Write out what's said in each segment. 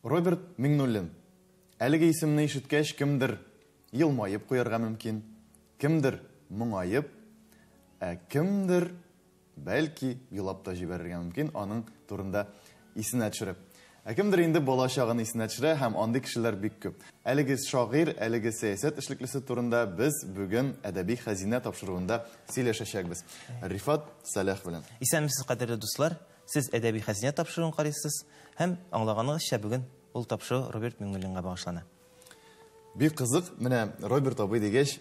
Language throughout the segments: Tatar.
Роберт Миңнуллин. Әлеге исемне ишеткәч, кемдер елмаеп куярга мөмкин, кемдер моңаеп, ә кемдер бәлки елап та җибәрергә мөмкин аның турында исенә төшереп. Ә кемдер инде бала чагын исенә төшерә һәм андый кешеләр бик күп. Әлеге шагыйрь, әлеге сәясәт эшлеклесе турында без бүген Әдәби хәзинә тапшыруында сөйләшәчәкбез. Рифат Сәлах белән. Исәнмесез, кадерле дуслар. Сез Әдәби хәзинә тапшыруын карыйсыз һәм аңлаганыгызча бүген ул тапшыру Роберт Миңнуллинга багышлана. Бик кызык, менә Роберт абый дигәч,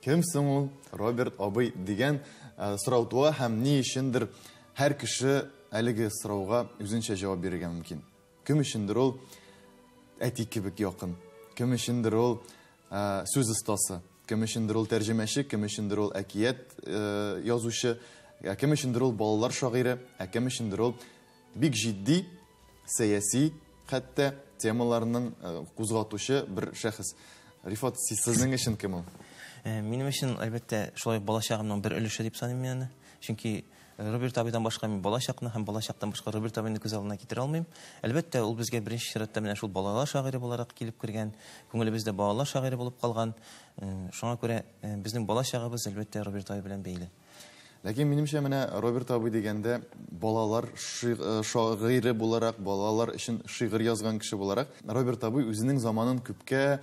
кем соң ул Роберт абый дигән сорау туа һәм ни өчендер һәр кеше әлеге сорауга үзенчә җавап бирергә мөмкин. Кем өчендер ул әти кебек якын, кем өчендер ул сүз остасы, кем өчендер ул тәрҗемәче, кем өчендер ул әкият язучы, ә кем өчендер ул балалар шагыйре, ә кем өчендер ул бик җитди сәяси хәтта темаларның кузгатучы бер шәхес. Рифат, сезнең өчен кем ул? Минем өчен, әлбәттә, шулай балачагымның бер өлеше дип саныйм мин аны. Чөнки Роберт абыйдан башка мин балачакны һәм балачактан башка Роберт абыйны күз алдына китерә алмыйм. Әлбәттә, ул безгә беренче чиратта менә шул балалар шагыйре буларак килеп кергән, күңелебездә балалар шагыйре булып калган. Шуңа күрә безнең балачагыбыз, әлбәттә, Роберт абый белән бәйле. Ләкин минемчә менә Роберт абый дигәндә балалар шагыйре буларак, балалар өчен шигырь язган кеше буларак, Роберт абый үзенең заманын күпкә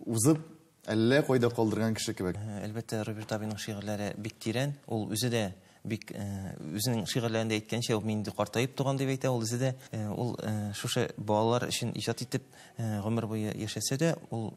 узып, әллә кайда калдырган кеше кебек. Әлбәттә, Роберт абыйның шигырьләре бик тирән. Ул үзе дә бик үзенең шигырьләрендә әйткәнчә, ул мин инде картаеп туган дип әйтә, ул үзе дә, ул шушы балалар өчен иҗат итеп гомер буе яшәсә дә, ул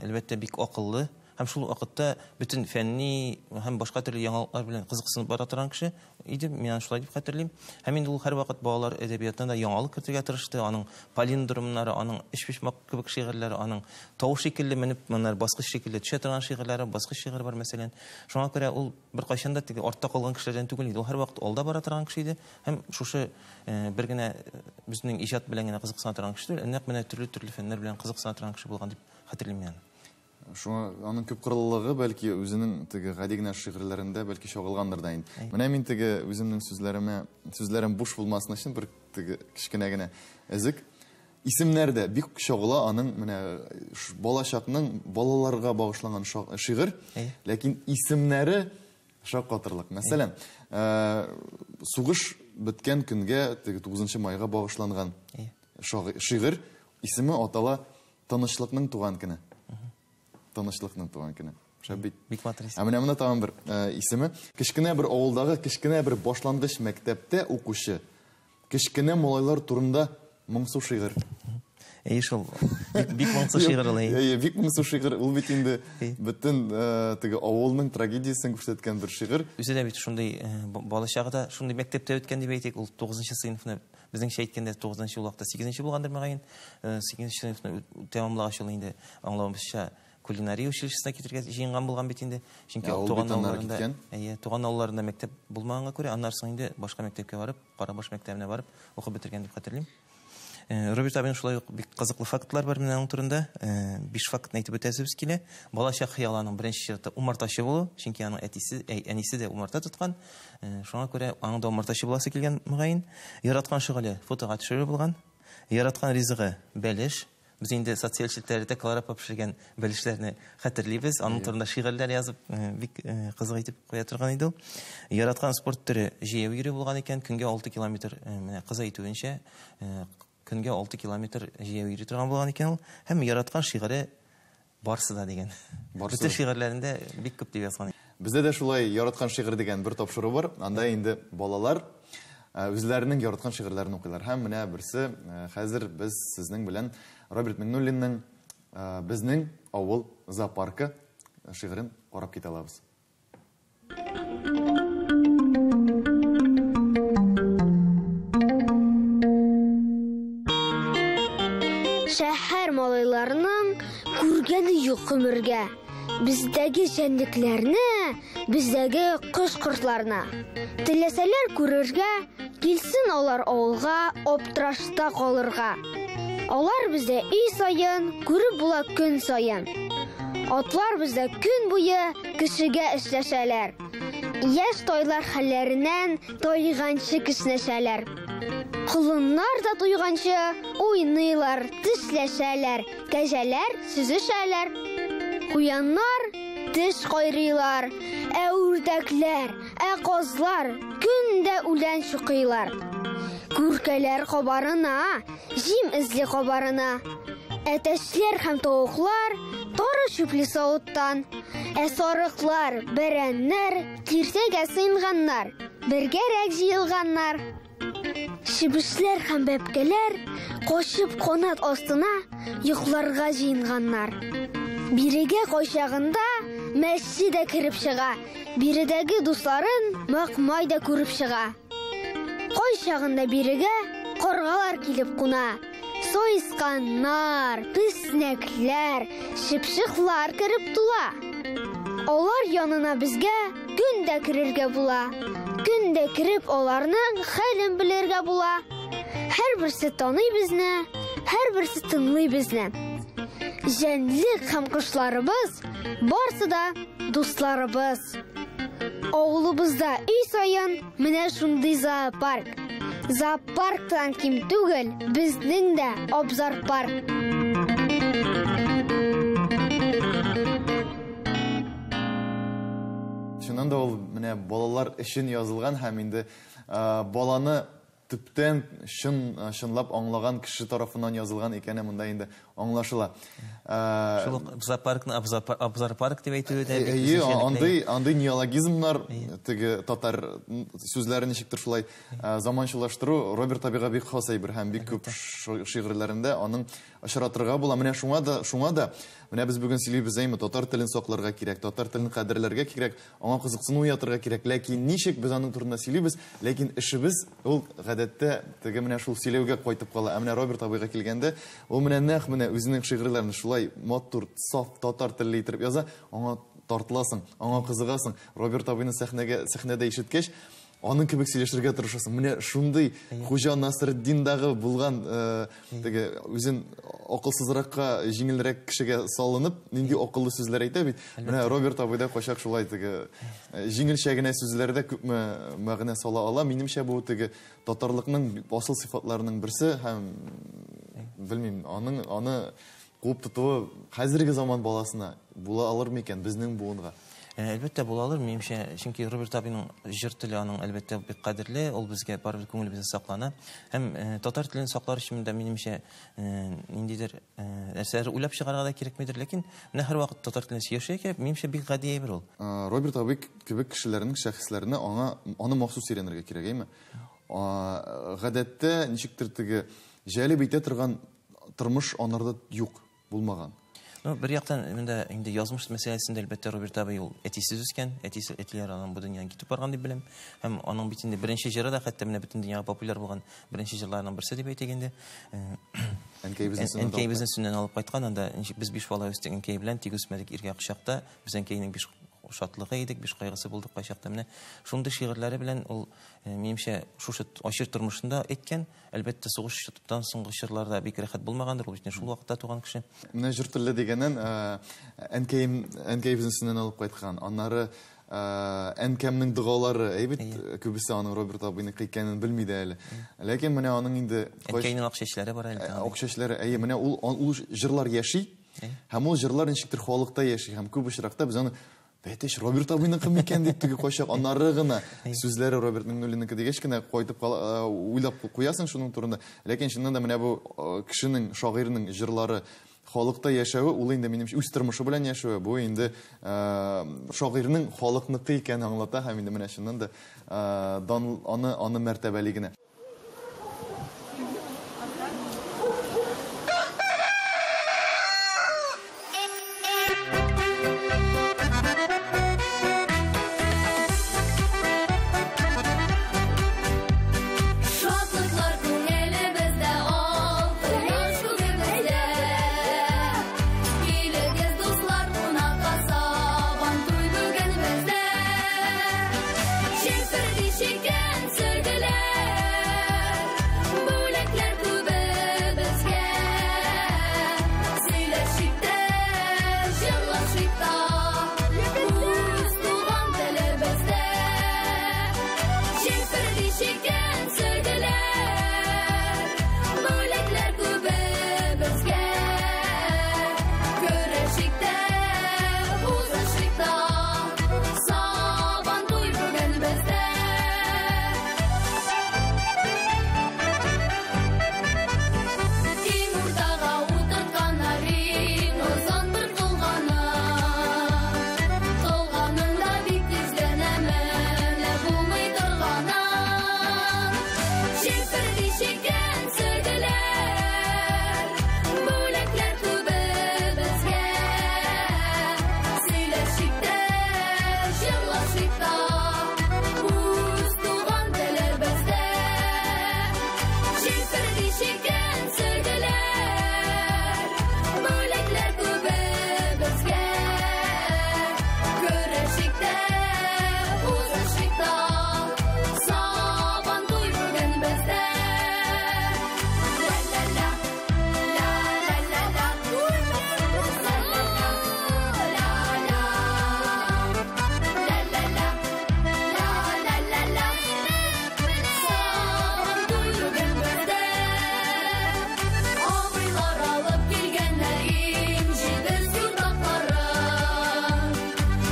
әлбәттә бик акыллы һәм шул вакытта бөтен фәнни һәм башка төрле яңалыклар белән кызыксынып бара торган кеше иде, мин аны шулай дип хәтерлим. Һәм инде ул һәрвакыт балалар әдәбиятына да яңалык кертергә тырышты. Аның палиндромнары, аның өчпочмак кебек шигырьләре, аның тау шикелле менеп, моннар баскыч шикелле төшә торган шигырьләре, баскыч шигырь бар мәсәлән. Шуңа күрә ул беркайчан да теге артта калган кешеләрдән түгел иде. Ул һәрвакыт алда бара торган кеше иде. Һәм шушы бер генә безнең иҗат белән генә кызыксына торган кеше түгел, нәкъ менә төрле-төрле фәннәр белән кызыксына торган кеше булган дип хәтерлим мин аны. Шуңа аның күпкырлылыгы бәлки үзенең теге гади генә шигырьләрендә бәлки чагылгандыр да инде. Менә мин теге үземнең сүзләрем буш булмасын өчен бер теге кечкенә генә әзек исемнәр дә бик чагыла аның менә балачакның балаларга багышланган шигырь, ләкин исемнәре шаккатырлык. Мәсәлән, сугыш беткән көнгә, теге 9 майга багышланган шигырь исеме атала Тынычлыкның туган көне. Тынычлыкның туган көне. Шәп бит. Бик матур исем. Ә менә монда тагын бер исеме. Кечкенә бер авылдагы кечкенә бер башлангыч мәктәптә укучы кечкенә малайлар турында моңсу шигырь. Әйе шул. Бик моңсу шигырь ул, әйе. Әйе, бик моңсу шигырь. Ул бит инде бөтен теге авылның трагедиясен күрсәткән бер шигырь. Үзе дә бит шундый балачагы да шундый мәктәптә үткән дип әйтик. Ул 9 сыйныфны, безнеңчә әйткәндә 9 ул вакытта 8 булгандыр мөгаен. 8 сыйныфны тәмамлагач ул инде аңлавымызча кулинария училищесына китергә җыенган булган бит инде. Чөнки Ә, ул бит аннары киткән. Туган авылларында мәктәп булмаганга күрә, аннары соң инде башка мәктәпкә барып, Карабаш мәктәбенә барып укып бетергән дип хәтерлим. Роберт абыйның шулай ук бик кызыклы фактлар бар менә аның турында. 5 фактны әйтеп үтәсебез килә. Балачак хыялы аның беренче чиратта умартачы булу, чөнки аның әнисе дә умарта тоткан. Шуңа күрә аның да умартачы буласы килгән мөгаен. Яраткан шөгыле фотога төшерү булган. Яраткан ризыгы бәлеш. Без инде социаль челтәрләрдә Клара апа пешергән бәлешләрне хәтерлибез. Аның турында шигырьләр язып, бик кызык итеп куя торган иде ул. Яраткан спорт төре җәяү йөрү булган икән. Көнгә 6 километр, менә кыз әйтүенчә, көнгә 6 километр җәяү йөри торган булган икән ул. Һәм яраткан шигыре Барсы да дигән. Барсы Бөтен шигырьләрендә бик күп дип язган. Бездә дә шулай яраткан шигырь дигән бер тапшыру бар. Анда инде балалар үзләренең яраткан шигырьләрен укыйлар. Һәм менә берсе, хәзер без сезнең белән Роберт Миңнуллинның Безнең авыл зоопаркы шигырен карап китә алабыз. Шәһәр малайларының күргәне юк гомергә. Бездәге җәнлекләрне, бездәге кош-кортларны. Теләсәләр күрергә, килсен алар авылга аптырашта калырга. Алар бездә өй саен, күреп була көн саен. Атлар бездә көн буе кешегә эшләшәләр. Яшь тайлар хәлләреннән тайганчы кешнәшәләр. Колыннар да туйганчы уйныйлар, тешләшәләр, кәҗәләр сөзешәләр. Куяннар теш кайрыйлар, ә үрдәкләр, ә казлар көн дә үлән чукыйлар. Күркәләр кабарына, җим эзли кабарына. Әтәчләр һәм тавыклар тары чүпли савыттан. Ә сарыклар, бәрәннәр киртәгә сыенганнар, бергәрәк җыелганнар. Чебешләр һәм бәбкәләр качып канат астына йокларга җыенганнар. Бирегә кайчагында мәче дә кереп чыга, биредәге дусларын Макмай да күреп чыга. Кайчагында бирегә каргалар килеп куна. Сойысканнар, песнәкләр, чыпчыклар кереп тула. Алар янына безгә көн дә керергә була. Көн дә кереп аларның хәлен белергә була. Һәрберсе таный безне, һәрберсе тыңлый безне. Җәнлек һәм кошларыбыз барсы да дусларыбыз. Авылыбызда өй саен менә шундый зоопарк. Зоопарктан ким түгел, безнең дә абзар парк. Чыннан да ул менә балалар өчен язылган һәм инде баланы төптән чынлап аңлаган кеше тарафыннан язылган икәне монда инде аңлашыла. Шул ук зоопаркны абзар парк дип әйтүе дә бик Әйе, үзенчәлекле. андый неологизмнар, теге татар сүзләрен ничектер шулай заманчалаштыру Роберт абыйга бик хас әйбер һәм бик күп шигырьләрендә аның очратырга була. Менә шуңа да менә без бүген сөйлибез, әйме, татар телен сакларга кирәк, татар телен кадерләргә кирәк, аңа кызыксыну уятырга кирәк. Ләкин ничек без аның турында сөйлибез, ләкин эшебез ул гадәттә теге менә шул сөйләүгә кайтып кала. Ә менә Роберт абыйга килгәндә, ул менә нәкъ менә үзенең шигырьләрен шулай матур, саф татар телле итеп яза, аңа тартыласың, аңа кызыгасың. Роберт абыйны сәхнәдә ишеткәч, аның кебек сөйләшергә тырышасың. Менә шундый Хуҗа Насретдиндагы булган, теге үзен акылсызракка, җиңелрәк кешегә салынып, нинди акыллы сүзләр әйтә бит. Менә Роберт абый да кайчак шулай теге җиңелчә генә сүзләрдә күпме мәгънә сала ала. Минемчә, бу теге татарлыкның асыл сыйфатларының берсе һәм белмим, аны куып тотуы хәзерге заман баласына була алыр микән безнең буынга? Әлбәттә була алыр, минемчә, чөнки Роберт абыйның җыр теле аның әлбәттә бик кадерле, ул безгә барыбер күңелебездә саклана. Һәм татар телен саклар өчен дә минемчә, ниндидер нәрсәләр уйлап чыгарырга да кирәкмидер, ләкин менә һәрвакыт татар телен сөйләшергә кирәк, минемчә, бик гади әйбер ул. Роберт абый кебек кешеләрнең шәхесләренә аны махсус өйрәнергә кирәк, әйме? Гадәттә ничектер теге җәлеп итә торган тормыш анарда юк, булмаган. Бер яктан монда инде язмыш мәсьәләсендә әлбәттә Роберт абый ул әтисез үскән, әтисе, әтиләре аның бу дөньядан китеп барган дип беләм. Һәм аның бит инде беренче җыры да хәтта менә бөтен дөньяга популяр булган беренче җырларының берсе дип әйтик инде. Әнкәй безне сөннән Әнкәй алып безне сөннән алып кайткан, анда ничек без биш бала үстек әнкәй белән, тик үсмәдек иргә кочакта. Без әнкәйнең биш шатлыгы идек, биш кайгысы булдык кайчакта. Менә шундый шигырьләре белән ул, минемчә, шушы ачыр тормышында әйткән. Әлбәттә, сугыштан соңгы чорларда бик рәхәт булмагандыр, ул бит шул вакытта туган кеше. Менә җыр телле дигәннән, әнкәй безне сөннән алып кайткан. Аннары, әнкәмнең догалары, әйбит, күбесе аның Роберт абыйныкы икәнен белми дә әле. Ләкин менә аның инде кайсы Әнкәйнең ак чәчләре бар әле. Ак чәчләре, әйе, менә ул җырлар яши, һәм ул җырлар ничектер халыкта яши, һәм күп очракта без аны Бәтеш, Роберт абыйныкы микән дип теге кайчак аннары гына сүзләре Роберт Миңнуллинныкы дигәч кенә кайтып кала, уйлап куясың шуның турында. Ләкин чыннан да менә бу кешенең, шагыйрьнең җырлары халыкта яшәве, ул инде минемчә үз тормышы белән яшәве, бу инде шагыйрьнең халыкныкы икәнен аңлата һәм инде менә чыннан да дан, аны мәртәбәли генә. Şeker sürgüler. чиккән сөлгеләр, бүләкләр күбебезгә. Көрәшик тә, узышыйк та, Сабан туй бүген бездә. Иң уртага утыртканнар иң озын бер колганы. Колганың да бик тиз генә менә булмый торганы. Челперди чиккән сөлгеләр, бүләкләр күбебезгә. Сөйләшик тә, җырлашыйк та, үз туган телебездә. Челперди чиккән сөлгеләр, бүләкләр күбебезгә. Көрәшик тә, узышыйк та, Сабан туй бүген бездә. Ла-ла-ла, ла-ла-ла-ла, ла-ла-ла, ла-ла. Ла-ла-ла, ла-ла-ла-ла, Сабан туй бүген бездә. Абыйлар алып килгәннәр иң җитез юртакларын.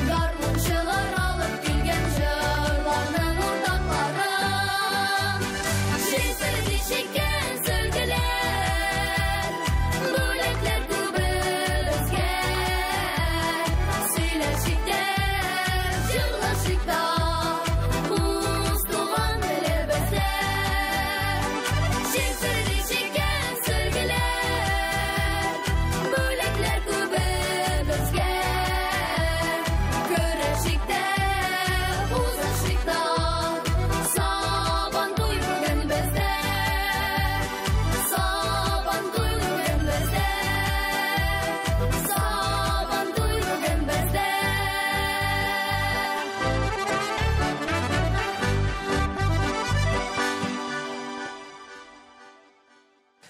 Гармунчылар алып килгән җырларның уртакларын. Челперди чиккән сөлгеләр, бүләкләр күбебезгә. Сөйләшик тә, җырлашыйк та, үз туган телебездә. Челперди чиккән сөлгеләр, бүләкләр күбебезгә. Көрәшик тә, узышыйк та, Сабан туй бүген бездә. Сабан туй бүген бездә. Сабан туй бүген бездә.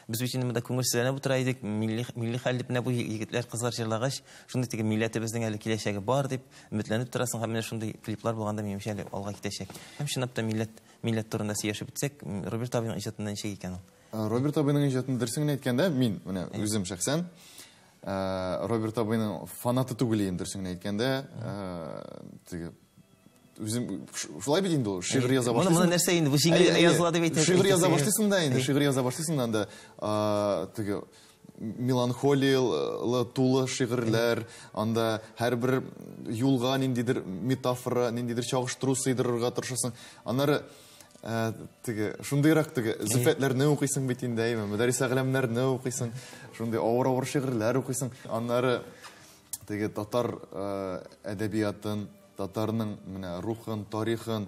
Без бит инде монда күңелсезләнеп утыра идек, милли хәл дип менә бу егетләр, кызлар җырлагач, шундый теге милләтебезнең әле киләчәге бар дип өметләнеп торасың, һәм менә шундый клиплар булганда минемчә әле алга китәчәк. Һәм чынлап та милләт турында сөйләшеп бетсәк, Роберт абыйның иҗатында ничек икән ул? Роберт абыйның иҗатын дөресен генә әйткәндә, мин менә үзем шәхсән Роберт абыйның фанаты түгел идем, дөресен генә әйткәндә, теге үзем шулай бит инде ул, шигырь яза Моны башлыйсың. нәрсә инде, бу җиңел Әйе, әйе. языла дип әйтә. Шигырь яза башлыйсың да инде, Әйе. шигырь яза башлыйсың да анда, теге меланхолиялы тулы шигырьләр, анда һәрбер юлга ниндидер метафора, ниндидер чагыштыру сыйдырырга тырышасың. Аннары теге шундыйрак теге Зөфәтләрне укыйсың бит инде, әйме, Мөдәррис Әгъләмнәрне укыйсың, шундый авыр-авыр шигырьләр укыйсың. Аннары теге татар әдәбиятын, татарның менә рухын, тарихын,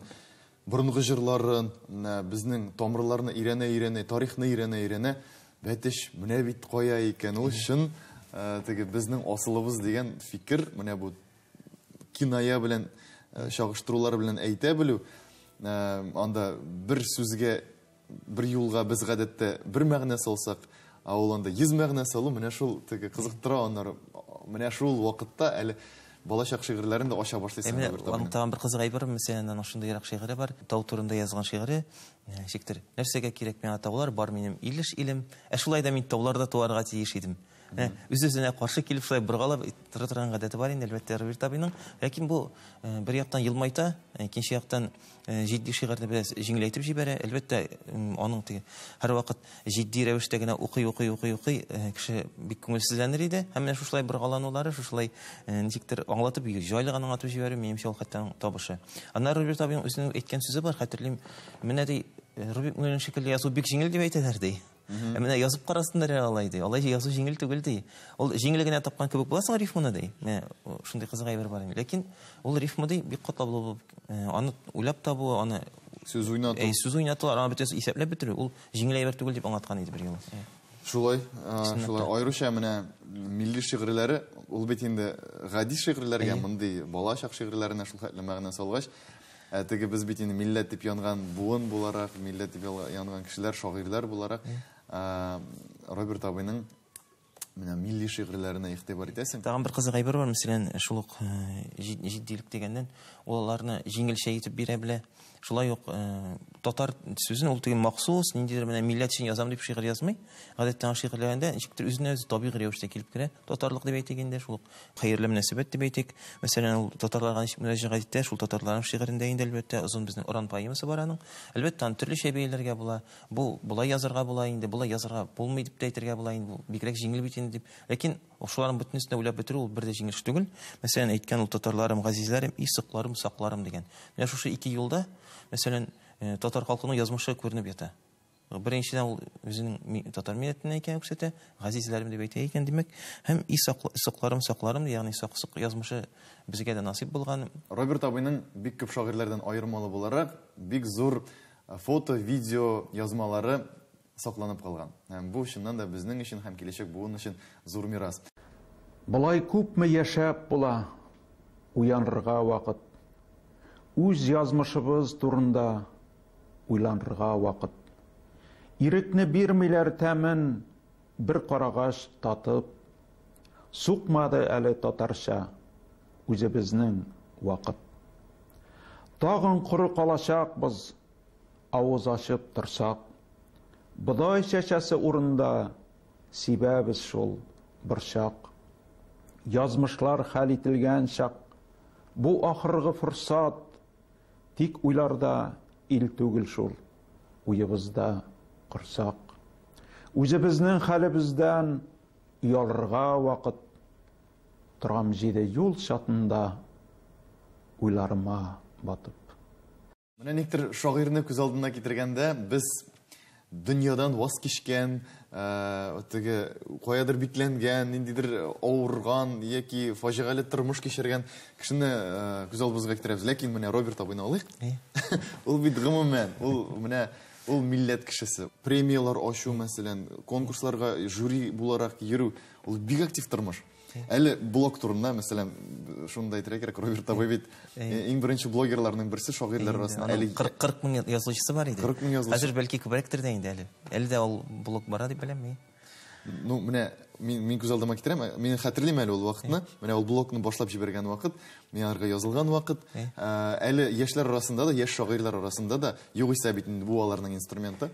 борынгы җырларын, менә безнең тамырларны өйрәнә-өйрәнә, тарихны өйрәнә-өйрәнә, бәтеш менә бит кая икән. Ул чын теге безнең асылыбыз дигән фикер, менә бу киная белән, чагыштырулар белән әйтә белү, анда бер сүзгә, бер юлга без гадәттә бер мәгънә салсак, ә ул анда 100 мәгънә салу, менә шул теге кызыктыра аннары. Менә шул вакытта әле балачак шигырьләрен дә ача башлыйсың. Менә Роберт аның абыйның. тагын бер кызык әйбер, мәсәлән, аның шундыйрак шигыре бар, тау турында язган шигыре, ничектер, нәрсәгә кирәк миңа таулар, бар минем Илеш илем, ә шулай да мин тауларда туарга тиеш идем. Үз-үзенә каршы килеп шулай боргалап тора торган гадәте бар инде, әлбәттә, Роберт абыйның. Ләкин бу бер яктан елмайта, икенче яктан җитди шигырьне бераз җиңеләйтеп җибәрә. Әлбәттә, аның теге һәрвакыт җитди рәвештә генә укый, укый, укый, укый, кеше бик күңелсезләнер иде. Һәм менә шушылай боргаланулары, шушылай ничектер аңлатып, җайлы гына аңлатып җибәрү, минемчә, ул хәтта аның табышы. Аннары Роберт абыйның үзенең әйткән сүзе бар, хәтерлим. Менә ди, Роберт Муллин шикелле язу бик җиңел дип әйтәләр ди. Ә менә язып карасыннар әле алай ди. Алай язу җиңел түгел ди. Ул җиңел генә тапкан кебек буласың рифманы ди. Менә шундый кызык әйбер бар инде. Ләкин ул рифма ди бик катлаулы булып, аны уйлап табу, аны Сүз уйнату. Сүз уйнату, аны бөтен исәпләп бетерү, ул җиңел әйбер түгел дип аңлаткан иде бер юлы. Шулай, Чынлап шулай. та. Аеруча менә милли шигырьләре, ул бит инде гади шигырьләргә, мондый балачак шигырьләренә шул хәтле мәгънә салгач, теге без бит инде милләт дип янган буын буларак, милләт дип янган кешеләр, шагыйрьләр буларак, Роберт абыйның Менә милли шигырьләренә игътибар итәсең. Тагын бер кызык әйбер бар, мәсәлән, шул ук җитдилек дигәннән, ул аларны җиңелчә итеп бирә белә. Шулай ук татар сүзен ул теге махсус ниндидер менә милләт өчен язам дип шигырь язмый. Гадәттә аның шигырьләрендә ничектер үзенә үзе табигый рәвештә килеп керә. Татарлык дип әйтик инде, шул ук хәерле мөнәсәбәт дип әйтик. Мәсәлән, ул татарларга ничек мөрәҗәгать итә, шул татарларның шигырендә инде әлбәттә озын безнең Оран поэмасы бар аның. Әлбәттә, аны төрлечә бәяләргә була. Бу болай язарга була инде, болай язарга булмый дип тә әйтергә була инде. Бу бигрәк җиңел бит инде дип. Ләкин шуларның бөтенесен дә уйлап бетерү ул бер дә җиңел эш түгел. Мәсәлән, әйткән ул татарларым, газизләрем, и сокларым, сакларым дигән. Менә шушы ике юлда, мәсәлән, татар халкының язмышы күренеп ята. Беренчедән ул үзенең татар милләтеннән икәнен күрсәтә, газизләрем дип әйтә икән, димәк, һәм и сокларым, сакларым, ягъни сак-сок язмышы безгә дә насыйп булган. Роберт абыйның бик күп шагыйрьләрдән аермалы буларак, бик зур фото, видео язмалары сакланып калган. Һәм бу чыннан да безнең өчен һәм киләчәк буын өчен зур мирас. Болай күпме яшәп була, уянырга вакыт. Үз язмышыбыз турында уйланырга вакыт. Ирекне бирмиләр тәмен бер карагач татып. Сукмады әле татарча үзебезнең вакыт. Тагын коры калачакбыз, авыз ачып торсак. Бодай чәчәсе урында сибәбез шул борчак. Язмышлар хәл ителгән чак. Бу ахыргы форсат. Тик уйларда ил түгел шул, уебызда корсак. Үзебезнең хәлебездән оялырга вакыт. Торам җиде юл чатында, уйларыма батып. Менә никтер шагыйрьне күз алдына китергәндә без дөньядан ваз кичкән, теге каядыр бикләнгән, ниндидер авырган яки фаҗигале тормыш кичергән кешене күз алдыбызга китерәбез. Ләкин менә Роберт абыйны алыйк. Ул бит гомумән, ул менә ул милләт кешесе. Премияләр ачу, мәсәлән, конкурсларга жюри буларак йөрү, ул бик актив тормыш. Әле блог турында, мәсәлән, шуны да әйтергә кирәк, Роберт абый бит иң беренче блогерларның берсе шагыйрьләр арасында. Әле 40 мең язылучысы бар иде. 40 мең язылучы. Хәзер бәлки күбрәктер дә инде әле. Әле дә ул блог бара дип беләм мин. Ну, менә мин күз алдыма китерәм, мин хәтерлим әле ул вакытны. Менә ул блогны башлап җибәргән вакыт, мин аларга язылган вакыт. Әле яшьләр арасында да, яшь шагыйрьләр арасында да, югыйсә бит инде бу аларның инструменты.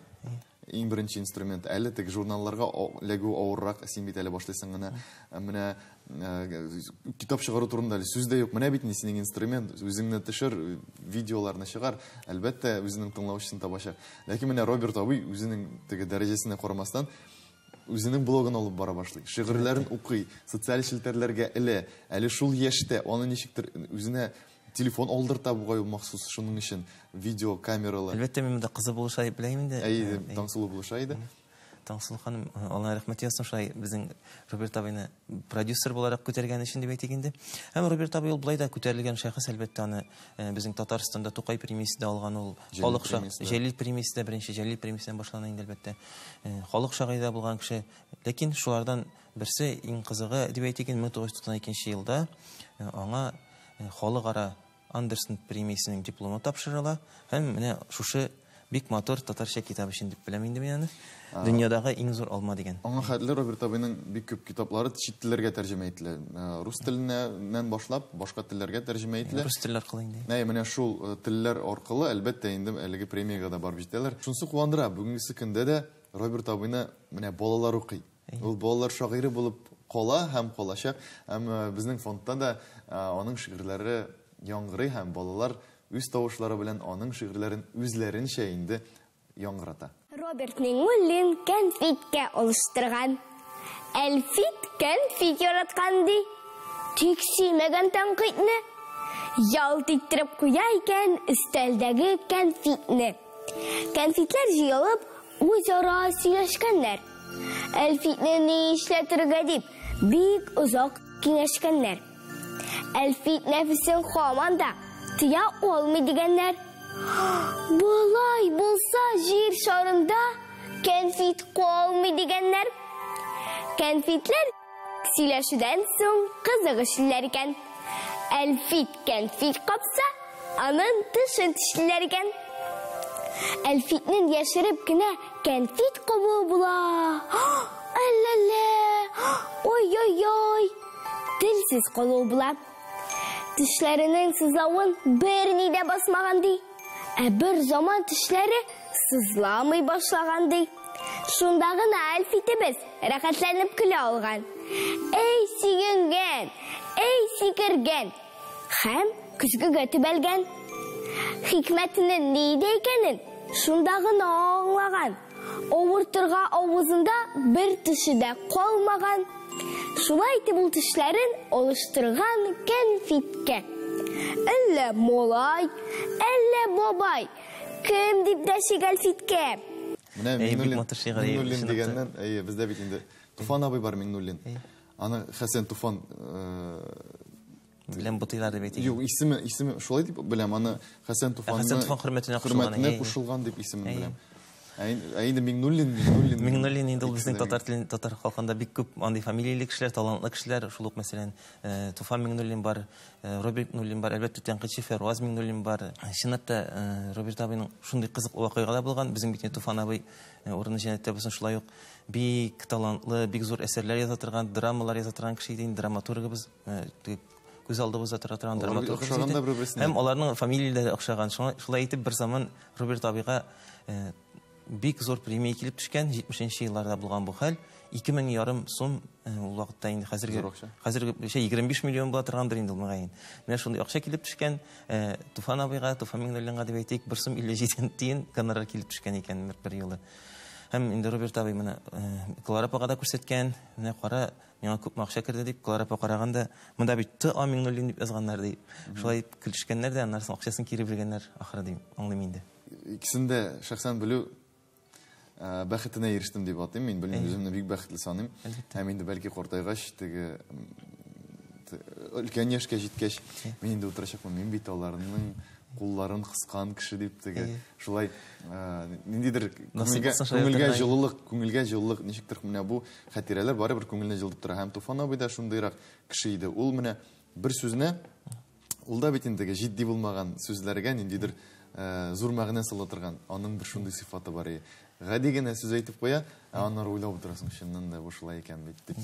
Иң беренче инструмент. Әле теге журналларга эләгү авыррак, син бит әле башлыйсың гына. Менә китап чыгару турында әле сүз дә юк. Менә бит инде синең инструмент, үзеңне төшер, видеоларны чыгар. Әлбәттә, үзенең тыңлаучысын табачак. Ләкин менә Роберт абый үзенең теге дәрәҗәсенә карамастан үзенең блогын алып бара башлый. Шигырьләрен укый, социаль челтәрләргә элә. Әле шул яшьтә аны ничектер үзенә телефон алдырта бугай ул махсус шуның өчен видео камералы. Әлбәттә, мин монда кызы булыша дип беләм инде. Әйе, Таңсылу булыша иде. Таңсылу ханым, Алла рәхмәт язсын, шулай безнең Роберт абыйны продюсер буларак күтәргән өчен дип әйтик инде. Һәм Роберт абый ул болай да күтәрелгән шәхес, әлбәттә, аны безнең Татарстанда Тукай премиясе дә алган ул. Халык Җәлил премиясе дә, беренче Җәлил премиясеннән башлана инде, әлбәттә. Халык шагыйре дә булган кеше. Ләкин шулардан берсе, иң кызыгы дип әйтик инде, 1992 елда аңа халыкара Андерсон премиясенең дипломы тапшырыла һәм менә шушы бик матур татарча китап өчен дип беләм инде мин аны. Дөньядагы иң зур алма дигән. Аңа хәтле Роберт абыйның бик күп китаплары чит телләргә тәрҗемә ителә. Рус теленнән башлап башка телләргә тәрҗемә ителә. Рус телләр аркылы инде. Әйе, менә шул телләр аркылы әлбәттә инде әлеге премиягә дә барып җитәләр. Шунысы куандыра, бүгенгесе көндә дә Роберт абыйны менә балалар укый. Ул балалар шагыйре булып кала һәм калачак. Һәм безнең фондта да аның шигырьләре яңгырый һәм балалар үз тавышлары белән аның шигырьләрен үзләренчә инде яңгырата. Роберт Миңнуллин кәнфиткә алыштырган. Әлфит кәнфит яраткан ди. Тик сөймәгән тәнкыйтьне. Ялт иттереп куя икән өстәлдәге кәнфитне. Кәнфитләр җыелып, үзара сөйләшкәннәр. Әлфитне ни эшләтергә дип, бик озак киңәшкәннәр. Әлфит нәфесен һаман да тыя алмый дигәннәр. Болай булса җир шарында кәнфит калмый дигәннәр. Кәнфитләр сөйләшүдән соң кызык эшлиләр икән. Әлфит кәнфит капса, аның тышын тешлиләр икән. Әлфитнең яшереп кенә кәнфит кабуы була. Әлләлә! Ой-ой-ой, телсез калуы була. Тешләренең сызлавын берни дә басмаган ди. Ә бер заман тешләре сызламый башлаган ди. Шунда гына Әлфитебез рәхәтләнеп көлә алган. Эй, сөенгән, эй, сикергән һәм көзгегә төбәлгән. Хикмәтенең нидә икәнен шунда гына аңлаган. Авыртырга авызында бер теше дә калмаган. Шулай итеп ул тешләрен алыштырган кәнфиткә. Әллә малай, әллә бабай, кем дип дәшик Әлфиткә? Менә Әй, бик Миңнуллин, матур шигырь, әй, Миңнуллин чынлап та. дигәннән, әйе, бездә бит инде Туфан абый бар Миңнуллин. Аны Хәсән Туфан Белән бутыйлар дип әйтик. Юк, исеме, исеме шулай дип беләм, аны Хәсән Туфанны Хәсән Туфан хөрмәтенә кушылган, хөрмәтенә әйе. кушылган дип исемен Әйе. беләм. Ә инде Миңнуллин, Миңнуллин. Миңнуллин инде ул икесе безнең дә татар телен, татар халкында бик күп андый фамилияле кешеләр, талантлы кешеләр, шул ук мәсәлән, Туфан Миңнуллин бар, Роберт Миңнуллин бар, әлбәттә тәнкыйтьче Фәрваз Миңнуллин бар. Чынлап та, Роберт абыйның шундый кызыклы вакыйга да булган. Безнең бит инде Туфан абый урыны җәннәттә булсын, шулай ук бик талантлы, бик зур әсәрләр яза торган, драмалар яза торган кеше иде инде, драматургыбыз, теге күз алдыбызда тора торган Алар бит драматургыбыз охшаган иде. да бер-берсенә. Һәм аларның фамилияләре охшаган. Шулай итеп бер заман Роберт абыйга бик зур премия килеп төшкән, 70 елларда булган бу хәл. Ике мең ярым сум, ул вакытта инде хәзерге Зур акча. хәзерге бишә 25 миллион була торгандыр инде ул мөгаен. Менә шундый акча килеп төшкән, Туфан абыйга, Туфан Миңнуллинга дип әйтик, бер сум илле җиде тиен гонорар килеп төшкән икән бер юлы. Һәм инде Роберт абый менә Клара апага да күрсәткән, менә кара, миңа күпме акча керде дип, Клара апа караганда, монда бит Т А Миңнуллин дип язганнар дип. Шулай итеп көлешкәннәр дә, аннан соң акчасын кире биргәннәр ахыры дип аңлыйм инде. Икесен дә шәхсән белү бәхетенә ирештем дип атыйм. Мин белмим, үземне бик бәхетле саныйм. Һәм инде бәлки картайгач, теге өлкән яшькә җиткәч, мин инде утырачакмын. Мин бит аларның кулларын кыскан кеше дип теге шулай ниндидер Насыйп булсын шулай күңелгә утырырга. җылылык, күңелгә җылылык, ничектер менә бу хатирәләр барыбер күңелне җылытып тора. Һәм Туфан абый да шундыйрак кеше иде. Ул менә бер сүзне, ул да бит инде теге җитди булмаган сүзләргә ниндидер зур мәгънә сала торган. Аның бер шундый сыйфаты бар иде. Гади генә сүз әйтеп куя, ә аннары уйлап утырасың, чыннан да бу шулай икән бит дип.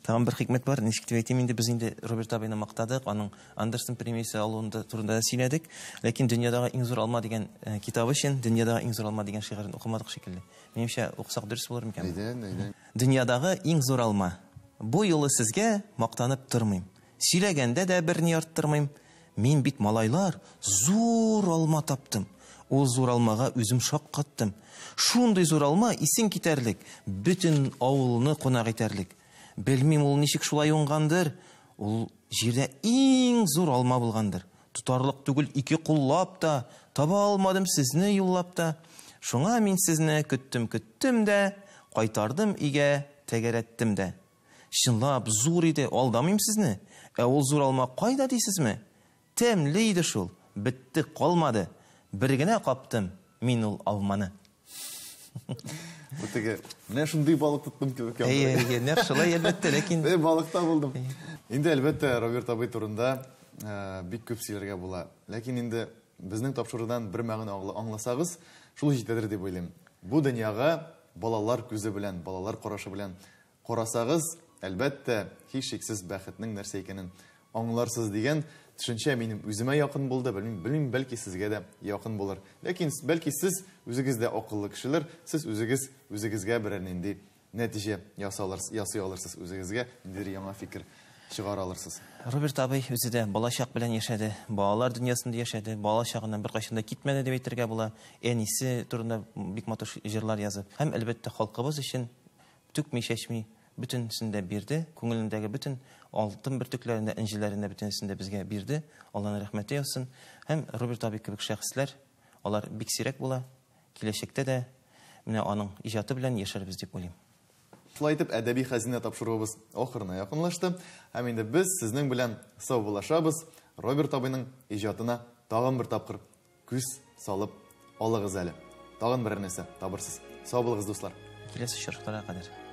Тагын бер хикмәт бар, ничек дип әйтим инде, без инде Роберт абыйны мактадык, аның Андерсен премиясе алуында турында да сөйләдек, ләкин дөньядагы иң зур алма дигән китабы өчен дөньядагы иң зур алма дигән шигырен укымадык шикелле. Минемчә, укысак дөрес булыр микән? Әйдә, әйдә. Дөньядагы иң зур алма. Бу юлы сезгә мактанып тормыйм. Сөйләгәндә дә берни арттырмыйм. Мин бит малайлар зур алма таптым. Ул зур алмага үзем шаккаттым. Шундый зур алма исең китәрлек, бөтен авылны кунак итәрлек. Белмим ул ничек шулай уңгандыр. Ул җирдә иң зур алма булгандыр. Тотарлык түгел ике куллап та, таба алмадым сезне юллап та. Шуңа мин сезне көттем, көттем дә, кайтардым өйгә, тәгәрәттем дә. Чынлап зур иде, алдамыйм сезне. Ә ул зур алма кайда дисезме? Тәмле иде шул, бетте, калмады. Бер генә каптым мин ул алманы. Бу теге, менә шундый балык тоттым кебек янды. Әйе, әйе, нәкъ шулай, әлбәттә, ләкин Бер балык та булдым. Инде әлбәттә Роберт абый турында бик күп сөйләргә була. Ләкин инде безнең тапшырудан бер мәгънә аңласагыз, шул җитәдер дип уйлыйм. Бу дөньяга балалар күзе белән, балалар карашы белән карасагыз, әлбәттә, һичшиксез бәхетнең нәрсә икәнен аңларсыз дигән төшенчә минем үземә якын булды. Белмим, белмим, бәлки сезгә дә якын булыр. Ләкин бәлки сез үзегез дә акыллы кешеләр, сез үзегез үзегезгә берәр нинди нәтиҗә ясый алырсыз, үзегезгә ниндидер яңа фикер чыгара алырсыз. Роберт абый үзе дә балачак белән яшәде, балалар дөньясында яшәде, бала чагыннан беркайчан да китмәде дип әйтергә була. Әнисе турында бик матур җырлар язып, һәм әлбәттә халкыбыз өчен түкми чәчми бөтенесен дә бирде, күңелендәге бөтен алтын бөртекләрен дә, энҗеләрен дә бөтенесен дә безгә бирде. Аллаһның рәхмәте яусын. Һәм Роберт абый кебек шәхесләр, алар бик сирәк була. Киләчәктә дә менә аның иҗаты белән яшәрбез дип уйлыйм. Шулай итеп, әдәби хәзинә тапшыруыбыз ахырына якынлашты. Һәм инде без сезнең белән саубуллашабыз. Роберт абыйның иҗатына тагын бер тапкыр күз салып алыгыз әле. Тагын бер нәрсә табырсыз. Сау булыгыз, дуслар. Киләсе очрашуларга кадәр.